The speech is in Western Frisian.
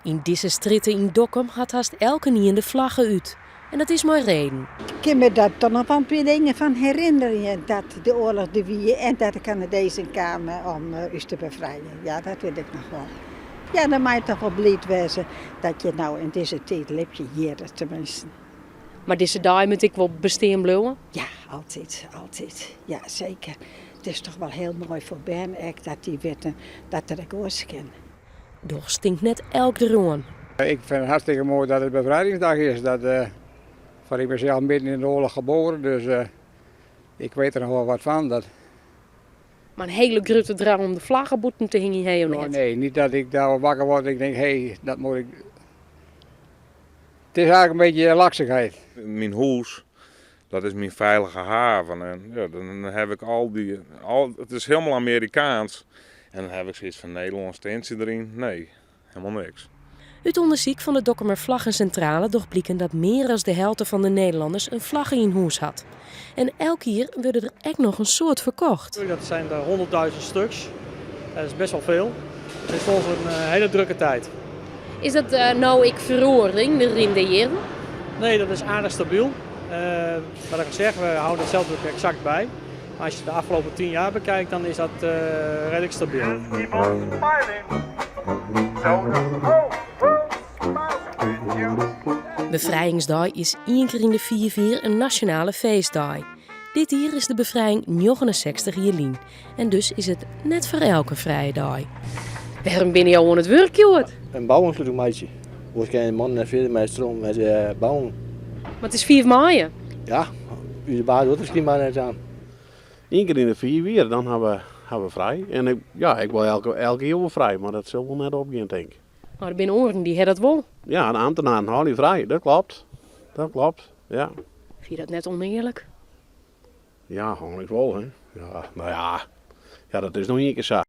Yn dizze strjitte yn Dokkum hat hast elkenien de flagge út. En dat is mei reden. Ik kin my dêr toch noch wol in pear dingen fan herinnerje. Dat de oarloch der wie en dat de Kanadezen kamen om ús te befrijen. Ja, dat wit ik noch wol. Ja, dan mei je toch wol bliid wêze dat je no yn dizze tiid libje, hjir teminsten. Mar dizze dei moat ek wol bestean bliuwe? Ja, altyd, altyd. Ja, seker. It is toch wol hiel moai foar bern ek dat dy witte dat der ek oars kin. Dochs tinkt net elk deroan. Ik fyn it hartstikke moai dat it befrijdingsdag is. Dat, foar ik bin sels midden yn de oarloch geboren, dus ik weet der noch wol wat fan. Dat... Mar in hiele grutte drang om de flagge bûten te hingjen ha jo net? Nee, niet dat ik daar wakker word en ik denk, hé, dat moet ik. Het is eigenlijk een beetje laksigheid. Myn hûs, dat is myn feilige haven. En ja, dan ha ik al dy, al, it is hielendal Amerikaansk. En dan ha ik sayts fan Nederlânsk tintsje deryn. Nee, hielendal niks. Ut ûndersyk fan de Dokkumer Vlaggencentrale docht bliken dat mear as de helte fan de Nederlanners in flagge yn hûs hat. En elk jier wurde der ek noch in soad ferkocht. Dat zijn er 100.000 stuks. Dat is best wel veel. Het is voor ons een hele drukke tijd. Is dat no ek feroaring de rin der jierren? Nee, dat is aardich stabyl. Wat ik al zeg, we houden het zelf ook exact bij. Maar als je het de afgelopen 10 jaar bekijkt, dan is dat redelijk stabiel. Keep on smiling, so the whole world smiles with you. Befrijingsdei is ien kear yn de 5 jier in nasjonale feestdei. Dit jier is de befrijing 69 jier lyn en dus is it net foar elk in frije dei. Wêrom binne jo oan it wurk hjoed? In bouûntsluting meitsje. Oars kinne de mannen net fierder mei stroom met bouwen. Mar it is 5 maaie. Ja, ús baas docht der skynber net oan. Ien kear yn de 5 jier, dan ha we, ha we frij. En ik, ja, ik wol elke, elke jier wol frij, mar dat sil wol net opgean, tink ik. Mar der binne oaren dy ha dat wol. Ja, de ambtenaren hâlde frij, dat klopt. Dat klopt, ja. Fyn je dat net ûnearlik? Ja, eigenlik wol, hè. Ja, no ja, ja, dat is no ien kear sa.